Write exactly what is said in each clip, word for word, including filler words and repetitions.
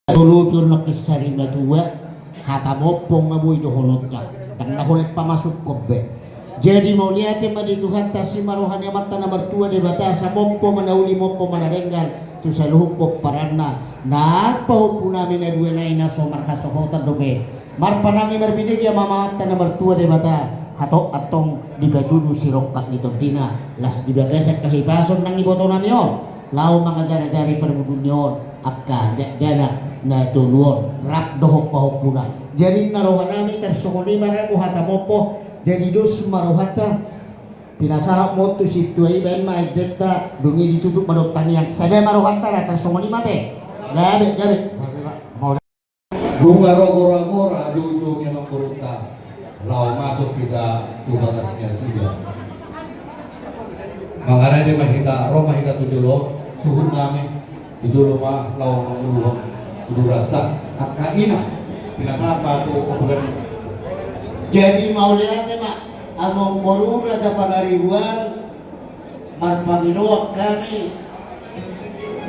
Tolu pion nangkin sari matua, hata mompong ma boi do holonta, ndang na holan pamasukhon be. Jadi mauliate ma di Tuhanta, asi ma roha ni Amanta na martua Debata, asa mompo ma na uli, mompo ma na denggan tu saluhut pomparanna. Nang pahompu nami na dua nai na so marhasohotan dope, marpanangi marbinege amanta na martua Debata, hatop antong dipatudu sirongkap ni tondina, las di bagasan hahipason nang iboto nami on, laho mangajarajari parbue ni on angka dakdanak na tolu on rap dohot pahompuna. Jadi ninna roha nami tarsongon i ma, rap do hata mompo. Jadi dos ma rohanta. Pinasahat ma on tu sintua i, baen ma endenta, dung i ditutup ma dohot tangiang. Sada ma rohanta, tarsongon i ma ate. Gabe, gabe. Nunga ro gora-gora joujou ni amangborunta laho masuk hita tu bagas ni nasida. Mangarade ma hita, ro ma hita tu jolo, suhut nami di jolo ma laho manguluhon uduranta. Angka ina, pinasahat ma tu ompunta i. Jadi mauliate ma, amangboru Raja Pangaribuan, marpangidoan hami,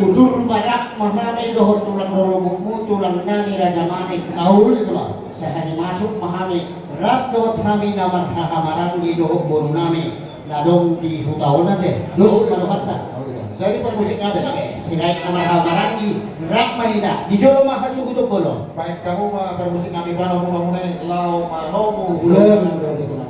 udur ma rap ma hami dohot tulang lolomukmu, tulang nami Raja Manik. Uli, tulang. Sahali masuk ma hami, rap dohot hami na marhahamaranggi dohot boru nami na adong di huta on ate. Dos ma rohanta. Uli, tulang. Jadi parmusik nami. Sirain na marhahamaranggi, rap ma hita. Di jolo ma hasuhuton bolon. Baen hamu ma parmusik nami, baen hamu ma muna i, laho ma lomo, ulang, ulang, ulang, ulang.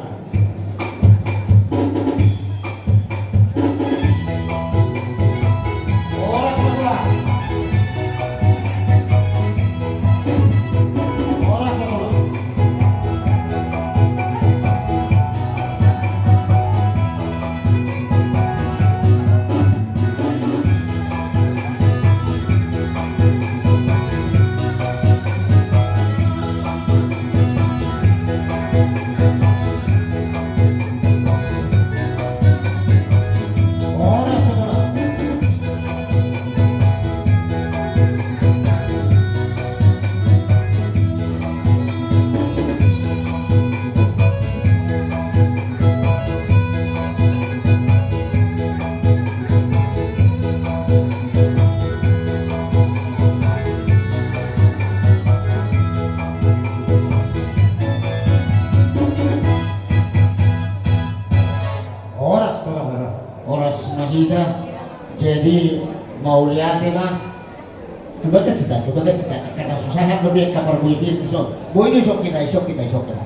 Horas, horas, horas. Horas ma hita. Jadi mauliate ma. Coba kasih tahu, coba kasih tahu. Karena susah kan lebih kamar bui bui tu son. Bui tu son kita, son kita, son kita.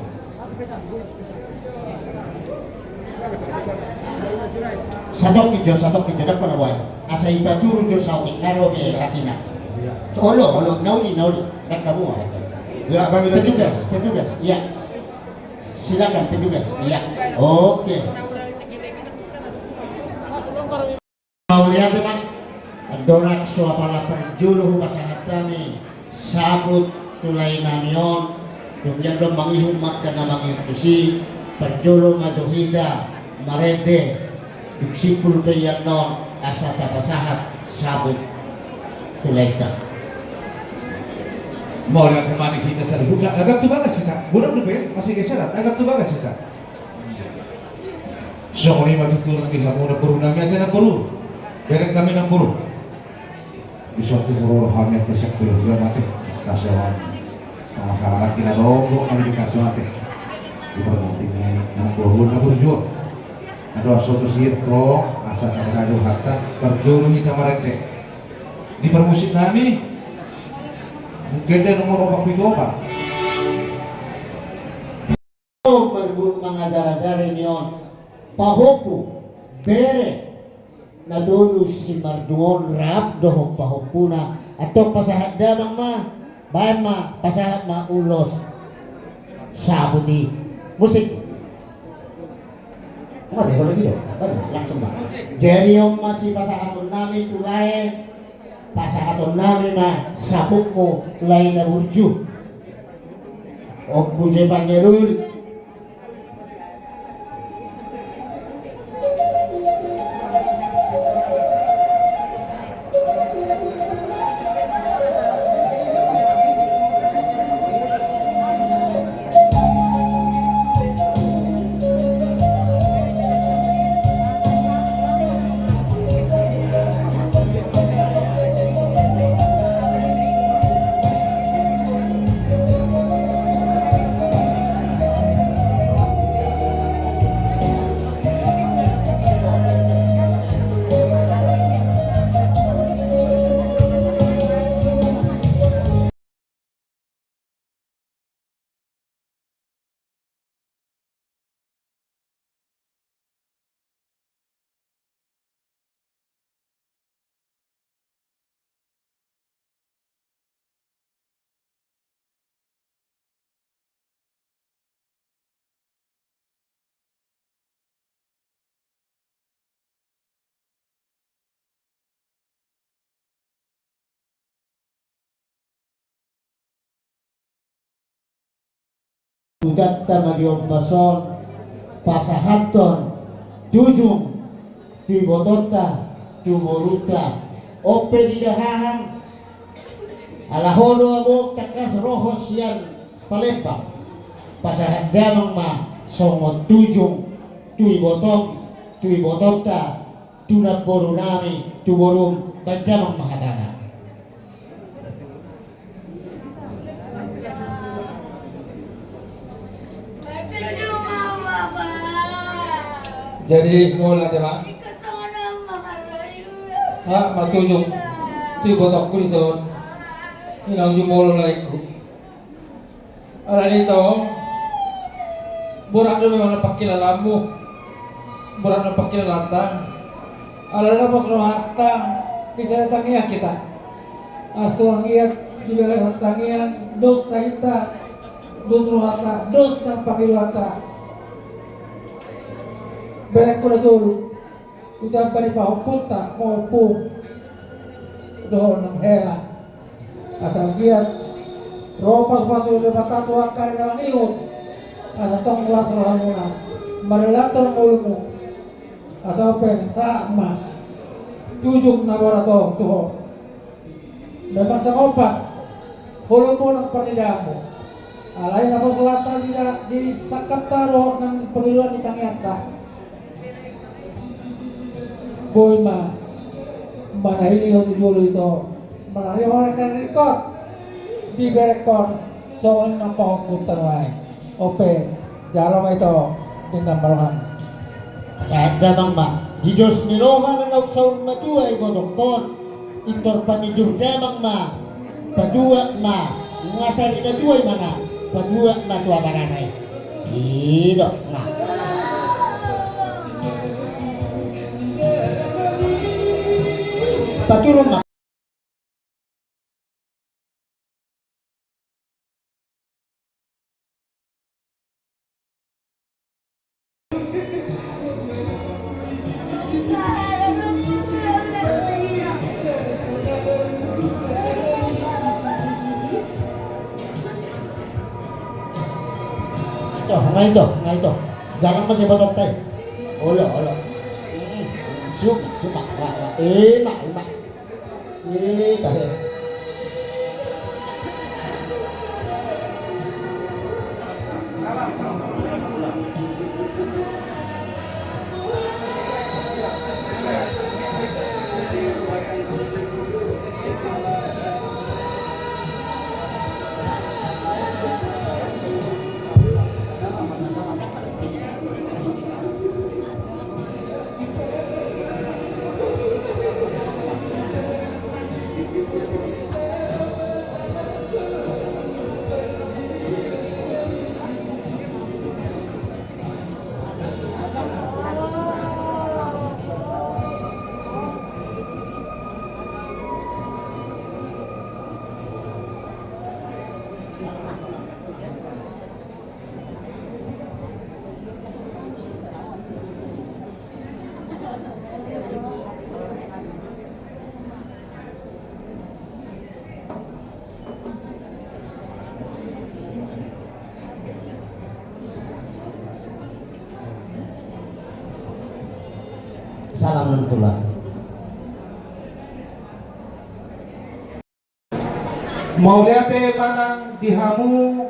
Satok ijo, satok ijo, dapat na buat. Asa ipaturu jo saotik na ro be katina. Olo, olo, na uli, na uli. Dak kamu apa? Ya, kami dari petugas, petugas, ya. Silakan petugas. Ya. Oke. Mauliate ma. Andorang so apala parjolo hupasahat hami saput tu lae nami on, dung i do mangihut ma angka na mangihut tusi, parjolo ma jo hita marende, dung simpul pe i annon asa tapasahat saput tu laenta. Mauliate ma di hita saluhutna, na gak tu bagas hita, godang dope, masih geseran, na gak tu bagas hita. Songon i ma tutu nang di hamu namboru nami, ate namboru. Bereng hami namboru. Dison tu boru hami ate siap tu dia mate. Kasih on. Sama-sama lagi na donggo kami dikasih mate. Di permuting ni namboru na burju. Ado soto siet to, asa kami na do hatta, parjolo hita marende. Di parmusik nami. Mungkin dia nomor opat pitu opat. Marbun mangajarajari ni on pahompu, bere na tolu si Mardung on rap dohot pahompuna. Antong pasahat damang ma, baen ma, pasahat ma ulos saput i. Musik. Langsung ma. Jadi on ma sipasahaton nami tu lae. Pasahaton nami ma saputmu lae na burju. Ompu je pangeluli. Hutanta ma di ombas on pasahathon tujung tu ibotonta, tu borunta. On pe di dahahang, ala ho do amang tangkas ro ho sian Palembang. Pasahat damang ma songon tujung tu ibotom, tu ibotonta, tu namboru nami, tu borum, baen damang ma hatana. Jadi molo jama, sahat ma tujung tu ibotongku dison. Inang jumolo laengku. Alani i tong, borat do memang na pangkilalaanmu, borat na pangkilalaanta. Alai na pos rohanta, bisa tangiang hita. Asa tu anggiat di bagasan tangiang, dos tahinta, dos rohanta, dos nang pangidoanta. Berengku na tolu. Hutamba ni pahompunta, pahompu dohot nang hela. Asa anggiat ro pasupasu ni Debata tu angka na mangihut. Asa tong las rohamuna, mardalan tu ngolumuna. Asa open sahat ma tujung na borat on tu ho. Memang sangopas, holong borat parnidaanmu. Alai na pos rohanta di, di sangkapta dohot nang pangidoan ni tangiangta. Boi ma, manahili ho tu jolo ito, manahili ho na karingkot, di berengkon, songon na pahompunta nuaeng. Ope, jalo ma ito, inang ma roham. Sahat damang ma, di dos ni roha na naung saur matua ibotongkon, pintor panjujur damang ma, patuat ma, nunga sari na tua imana, patuat ma tu amanana i. Ido, na. Paturun ma. Ito, nga ito, nga ito. Jangan menyebat otai. Olo, olo. Hmm. Suma, suma. Wa, wa. Eh, mak, mak. Eh, tahe. Salam nang tulang. Mauliate ma nang di hamu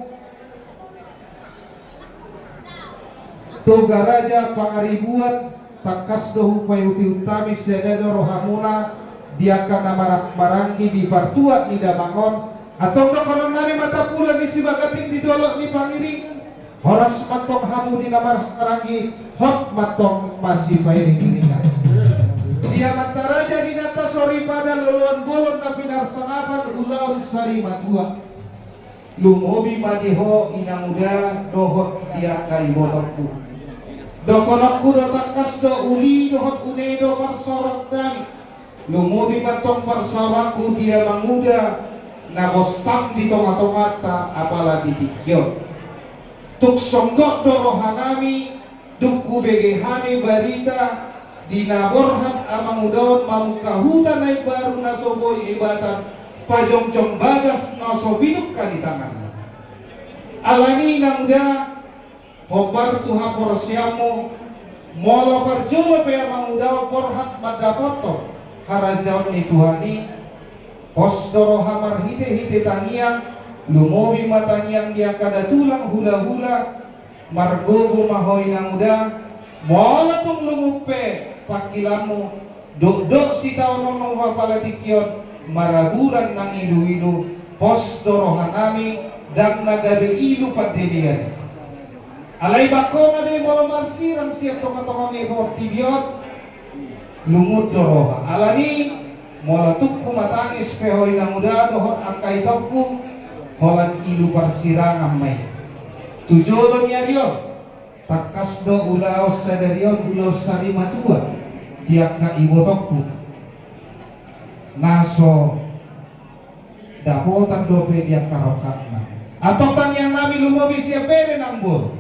Toga Raja Pangaribuan, tangkas do hupaihutihut hami sada do rohamuna di angka na maranggi di partuat ni damang on. Antong dohonon nami ma tampulan ni Sibaganding di dolok ni Pangiring. Horas ma antong hamu di na marhahamaranggi, hot ma antong masipairingiringan. Di amanta raja, di inanta soripada, loloan bolon na pinarsangapan, ulaon sari matua. Lumobi ma di ho inanguda dohot di angka ibotongku. Dohononku do tangkas do uli dohot une do parsaoran nami. Lumobi ma antong parsaoranku di amanguda na bostang di tongatonganta apala di tingki on. Tung songgop do rohanami, dung hubege hami barita di na borhat amanguda on mamungka huta na imbaru na so boi ebatan, pajongjong bagas na so pinungka ni tangan. Alani i, namuda, hombar tu haporseaonmu, molo parjolo pe amanguda on borhat mandapothon harajaon ni Tuhan i, pos do roha marhitehite tangiang, lumobi ma tangiang di angka na tulang hulahula, margogo ma ho, inanguda, molo tung lungun pe pangkilanmu, dokdok sitaonon ho apala tingki on, maraburan nang iluilu, pos do rohanami, ndang na gabe ilu pandelean. Alai bangkona do i molo marsirang sian tongatonga ni portibi on, lungun do roha. Alani i, molo tung humatangis pe ho, inanguda, dohot angka itongku, holan ilu parsirangan ma i. Tu jolo ni ari on, tangkas do ulaon sadari on ulaon sarimatua di angka ibotongku, na so dapotan dope di angka rongkapna. Antong tangiangnami lumobi sian bere nang boru,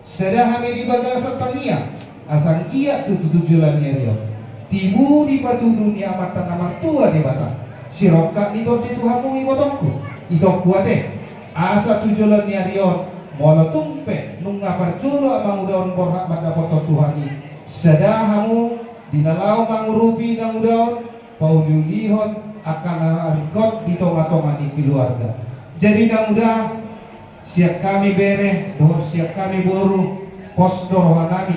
sada hami di bagasan tangiang, asa anggiat tu, tu jolo ni ari on, tibu dipatudu ni Amanta na martua Debata sirongkap ni tondi tu hamu, ibotongku, itongku ate. Asa tu jolo ni ari on, molo tung pe nunga parjolo amanguda on borhat mandapothon Tuhan i, sada hamu di na laho mangurupi, inanguda, on, pauliulihon angka na ringkot di tongatonga ni keluarga. Jadi, inanguda, sian hami bere dohot sian hami boru, pos do rohanami.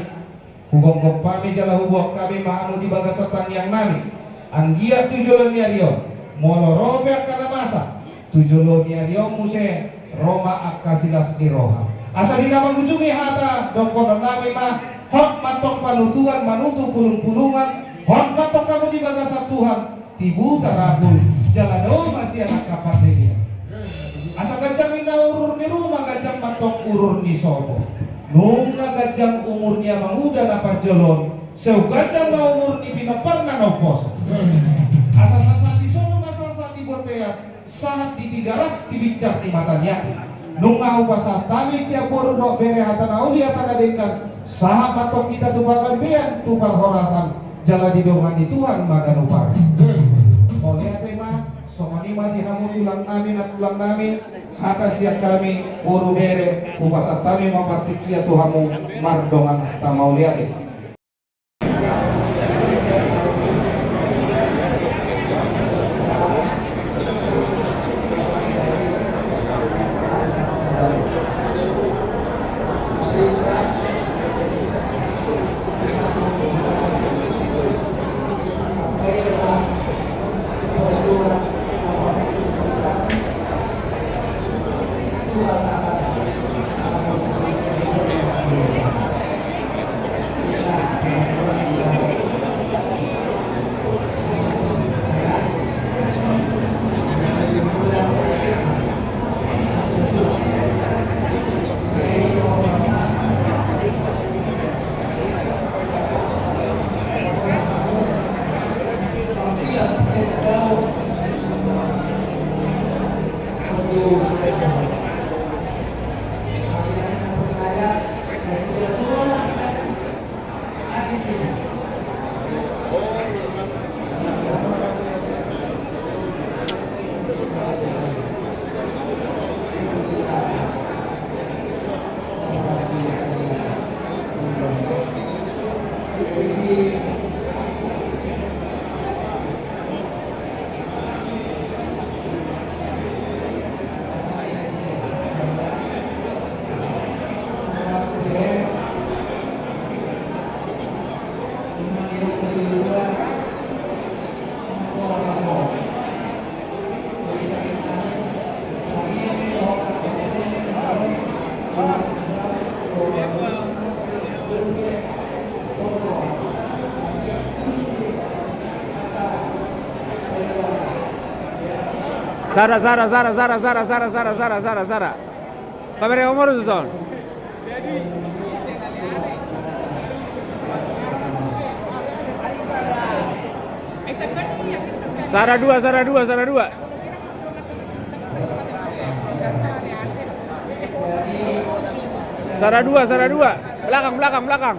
Hugomgom hami jala huboan hami ma hamu di bagasan tangiangnami. Anggiat tu jolo ni ari on, molo ro pe angka na masa, tu jolo ni ari on muse ro ma angka silas ni roha. Asa di na mangujungi hata, dohononnami ma, hot ma antong panutuan manutu pulungpulungan, hot ma antong hamu di bagasan Tuhan, tibu tarapul, jala dao ma sian angka pandelean. Asa ganjang ninna urur ni ruma, ganjang ma antong urur ni sopo. Nunga ganjang umur ni amanguda na parjolo on, sai ganjang ma umur ni pinomparna na umposo. Asa sahat di solu ma sahat di bontean, sahat di Tigaras di binsar ni mata ni api. Nunga hupasahat hami sian boru dohot bere hata na uli, hata na denggan, sahat ma antong hita tu panggabean, tu parhorasan, jala didongani Tuhan ma ganup ari. Mauliate ma, songon i ma di hamu tulangnami, nantulangnami, hata sian hami boru bere, hupasahat hami ma partingkian tu hamu mardongan hata, mauliate. Sara, sara, sara. Pabere umur tu son. Sara dua, sara dua, sara dua. Sara dua, sara dua. Belakang, belakang, belakang.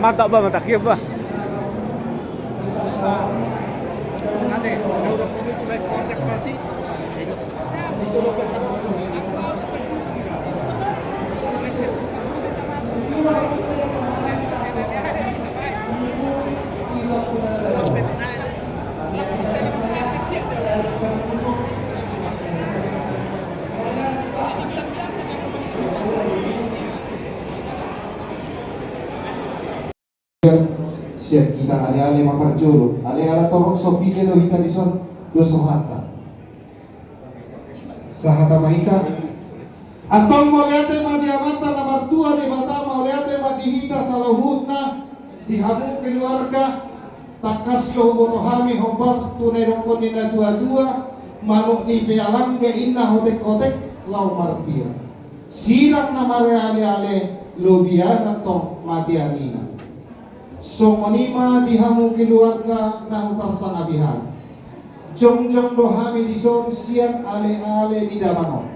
Agak ba mata kieu ba. Sian hita aleale ma parjolo, alai ala torop so pille do hita dison, dos rohanta. Sahata ma hita. Antong mauliate ma di Amanta na martua Debata, mauliate ma di hita saluhutna, di hamu keluarga. Tangkas do huboto hami hombar tu na nidokkon ni natuatua, manuk ni pe alangge inna hotekhotek laho marpira. Sirang na maraleale, lobian antong mate anina. Songon i ma di hamu keluarga na huparsangapi hami. Jongjong do hami dison sian aleale ni damang on.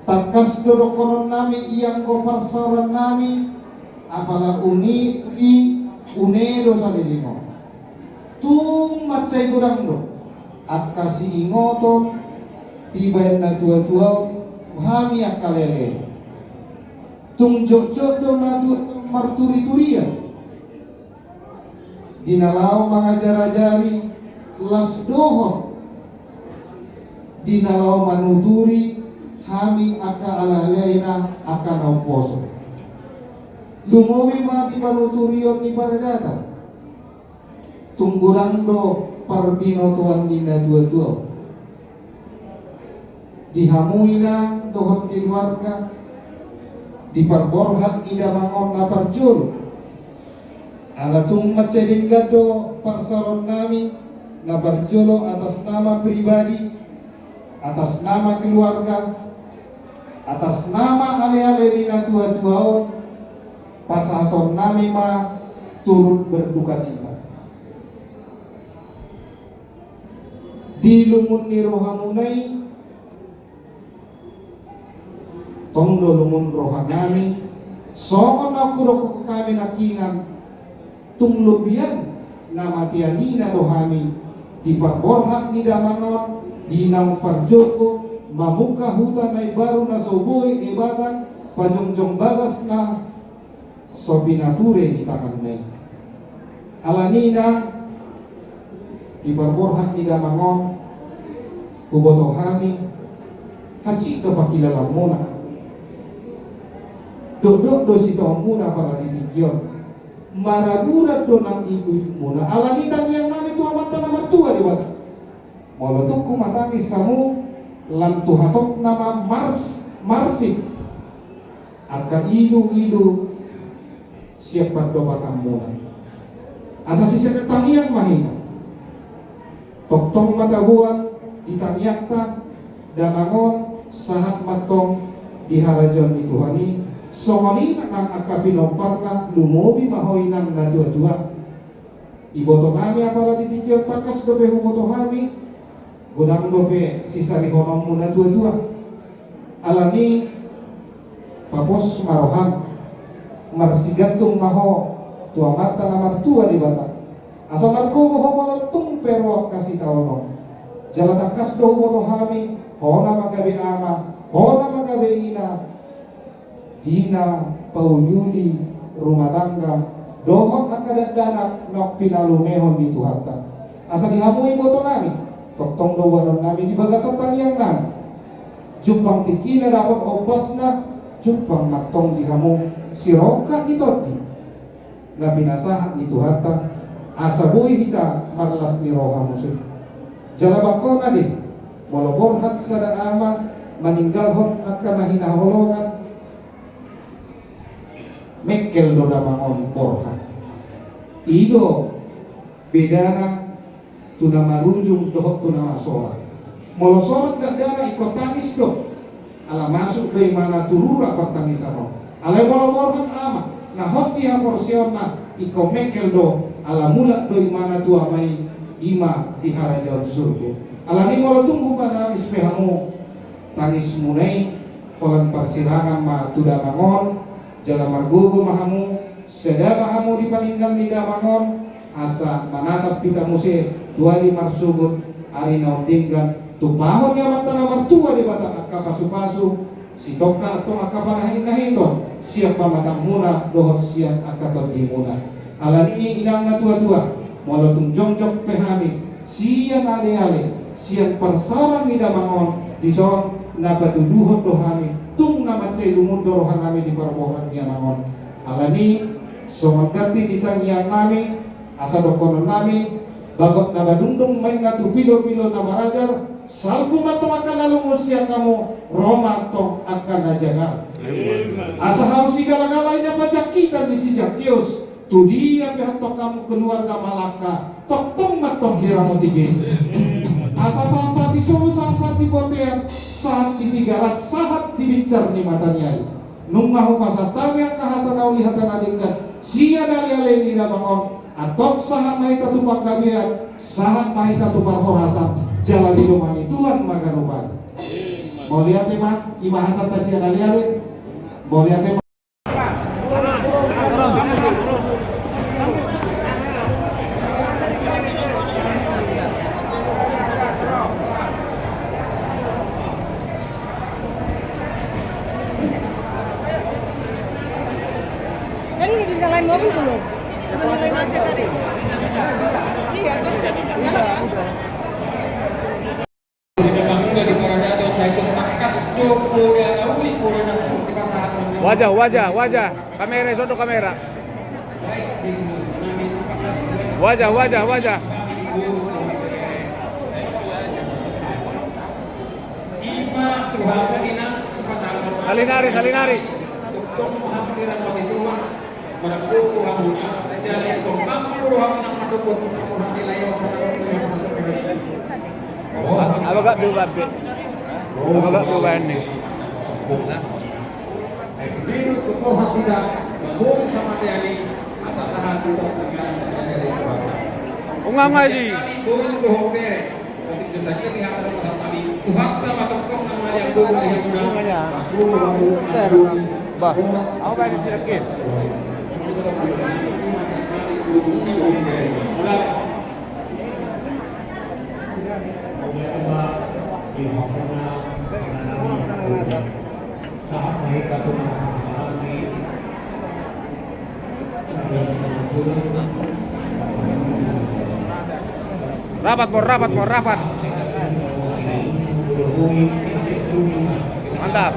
Tangkas do dohononnami ianggo parsaorannami, apala uli, une do saleleng on. Tung mansai godang do angka siingoton dibaen natuatua on hami angka aleale. Tung jotjot do natuatua on marturiturian di na laho mangajarajari las dohot di na laho manuturi hami angka alealena angka na umposo. Lumobi ma di panuturion ni paradatan. Tung godang do parbinotoan ni natuatua on. Di hamu inang dohot keluarga, di parborhat ni damang on na parjolo. Ala tung mansai denggan do parsaorannami, na parjolo atas nama pribadi, atas nama keluarga, atas nama aleale ni natuatua on, pasahatonnami ma turut berdukacita. Di lungun ni rohamuna i, tong do lungun rohanami, songon na hudokhon hami nangkiningan, tung lobian na mate anina do hami, di parborhat ni damang on, di naung parjolo, mamungka huta na imbaru na so boi ebatan, pajongjong bagas na so pinature di tanganna i. Alani i, di parborhat ni damang on, huboto hami, hansit do pangkilalaanmuna. Dokdok do sitaonmuna pala di tingki on. Maraburan do nang iluilumuna. Alani i tangiangnami tu Amanta na martua Debata. Molo tung humatangis hamu, lam tu hatopna ma mars-, marsik angka iluilu sian pandohanmuna. Asa sisada tangiang ma hita. Tongtong ma taboan di tangiangta damang on, sahat ma antong di harajaon ni Tuhan i. Songon i ma nang angka pinomparna, lumobi ma ho inang natuatua. Iboto nami apala di tingki on, tangkas dope huboto hami, godang dope sisarihononmu natuatua. Alani i, papos ma roham, marsigantung ma ho tu Amanta na martua Debata. Asa margogo ho molo tung pe ro angka sitaonon. Jala tangkas do huboto hami, ho nama gabe ama, ho nama gabe ina, di na pauliuli rumah tangga dohot angka dakdanak naung pinalumehon ni Tuhanta. Asa di hamu iboto nami, tongtong do boanonnami di bagasan tangiang nami. Jumpang tingkina dapot ombasna, jumpang ma antong di hamu sirongkap ni tondi na pinasahat ni Tuhanta, asa boi hita marlas ni roha muse. Jala bangkona do i, molo borhat sada ama maninggalhon angka na hinaholongan, mengkel do damang on borhat. I do bedana tu na marujung dohot tu na marsorak. Molo sorak dakdanak, ingkon tangis do. Ala masuk do imana tu rura partangisan on. Alai molo borhat ama na hot di haporseaonna, ingkon mengkel do, ala mulak do imana tu ama i, i ma di harajaon surgo. Alani i molo tung humanangis pe hamu, tangismuna i holan parsirangan ma tu damang on, Jala margogo ma hamu, sada ma hamu di paninggal ni damang on, asa manatap hita muse tu ari marsogot, ari na umdenggan, tumpahon ni Amanta na martua Debata angka pasupasu, sitongka antong angka panahinnahiton sian pamatangmuna dohot sian angka tondimuna. Alani i, inang na tuatua, molo tung jongjong pe hami sian aleale, sian parsaoran ni damang on, dison na patuduhon do hami, tung na mansai lungun do rohanami di parboruon ni amang on. Alani i, songon ganti ni tangiangnami, asa dohononnami, bagot na madungdung ma inna tu pilopilo na marajar, salpu ma antong angka na lungun sian hamu, ro ma antong angka na jagar. Amin. Asa hau sigalagala i na pajangkitan ni si Zakkeus, tu dia pe antong hamu keluarga Malangka, tongtong ma antong diramoti Jesus. Asa sahat-sahat di solu, sahat-sahat di bontean, sahat di Tigaras, sahat di binsar ni mata ni ari. Nunga hupasahat hami angka hata na uli, hata na denggan sian aleale ni damang on, antong sahat ma hita tu panggabean, sahat ma hita tu parhorasan, jala didongani Tuhan ma ganup ari. Mauliate ma, i ma hatanta sian aleale. Mauliate ma. Tadi udah dinyalain mobil belum? Udah nyalain A C tadi? Iya, tadi udah dinyalain. Wajah, wajah, wajah. Kamera, sono kamera. Wajah, wajah, wajah. Salinari, salinari. Abagak dulu, Bambe. Abagak dulu, Bambe. Unga, unga, Ji. Bah, au baen di si Rekin. Rapat, Bor, rapat, Bor, rapat. Mantap.